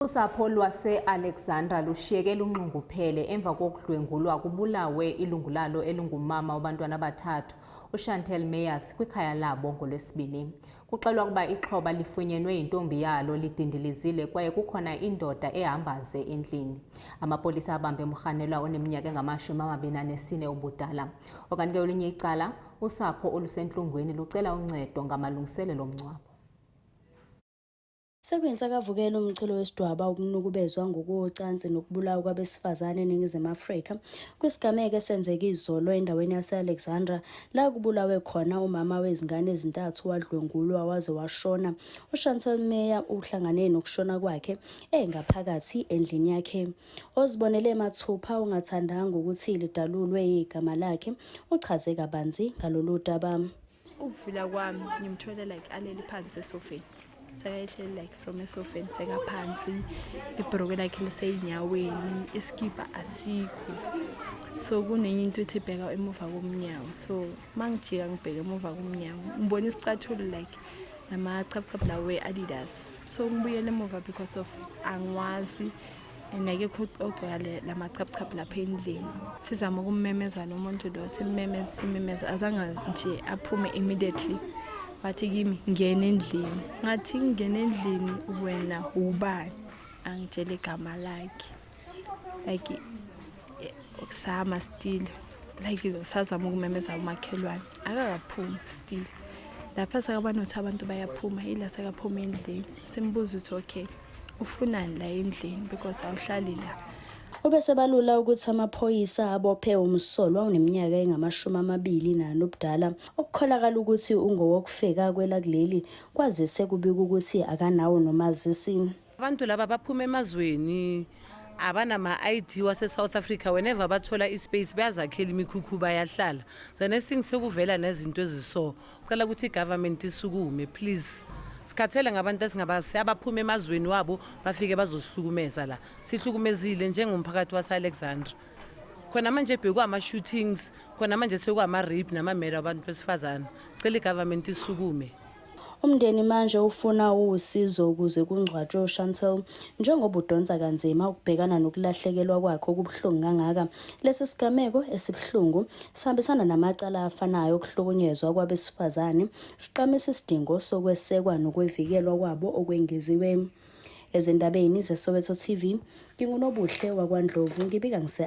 Usapho lwase-Alexandra lushiyeke lunxunguphele emva kokudlwengulwa kubulawe ilungu lalo elingumama wabantwana abathathu uChantel Meyers kwikhaya labo ngoLwesibini. Kuxelwa ukuba ixhoba lifunyenwe yintombi yalo lidindilizile kwaye kukhona indoda ehamba ze endlini. Amapolisa abambe umrhanelwa oneminyaka engama-24 ubudala. Okanti ke kwelinye icala, usapho olusentlungwini lucela uncedo ngamalungiselelo omngcwabo. Sekuyinsakavukela umculo wesidwaba ukunukubezwa ngokocansi nokubulawa kwabesifazane eNingizimu Afrika kwisigameko esenzeke izolo endaweni yase-Alexandra la kubulawe khona umama wezingane ezintathu wadlwengulwa waze washona. UChantel Meyer uhlangane nokushona kwakhe engaphakathi endlini yakhe. Ozibonele mathupha ongathandanga ukuthi lidalulwe igama lakhe uchaze kabanzi ngalolu daba. Ukuvula kwami ngimthole like alele phansi esofeni, sekayehleli like from esofeni sekaphansi, ibhruku lakhe lisey'nyaweni, iskipa asikho. So kunenye into ethi bheka emuva komnyango, so uma ngijika ngibheke emuva komnyango ngibona isicathulo like namachapchap lawo we-Adidas. So ngibuyele emuva because of angiwazi and akekho ogcoka lamachapchap lapha endlini. Sizama ukummemeza lo muntu lo, simmemeza, simmemeza, azange nje aphume immediately. Wathi kimi, "Ngena endlini." Ngathi, "Ngena endlini wena ubani?" Angitshele igama lakhe. Like kusama still, like sazama ukumemeza umakhelwane, akakaphumi still. Lapha sakabona ukuthi abantu bayaphuma, yila sekaphuma endlini. Simbuza ukuthi, "Okay, ufunani la endlini because awuhlali la?" Ubesebalula ukuthi amaphoyisa abophe umsolwa oneminyaka engama-24 ubudala okukholakala ukuthi ungowokufika kwelakuleli, kwazise kubikwa ukuthi akanawo nomazisi. Abantu laba baphuma emazweni, abanama-ID wase-South Africa. Whenever bathola i-space bayazakhela imikhukhu, bayahlala. The next thing sekuvela nezinto eziso. Cela ukuthi i-government isukume, please. Sikhathele ngabantu esingabazi abaphuma emazweni wabo, bafike bazosihlukumeza la. Sihlukumezile njengomphakathi wase-Alexandra. Khona manje bekuwama-shootings, khona manje sekuwama-rape nama-murder abantu besifazane. Sicela i-government isukume. Umndeni manje ufuna usizo ukuze kungcwatshwe uChantel njengoba udonsa kanzima ukubhekana nokulahlekelwa kwakhe okubuhlungu kangaka. Lesi sigameko esibuhlungu sihambisana namacala afanayo okuhlukunyezwa kwabesifazane, siqamisa isidingo sokwesekwa nokwevikelwa kwabo okwengeziwe. Ezindabeni zeSoweto TV, nginguNobuhle wakwaNdlovu, ngibika ngise.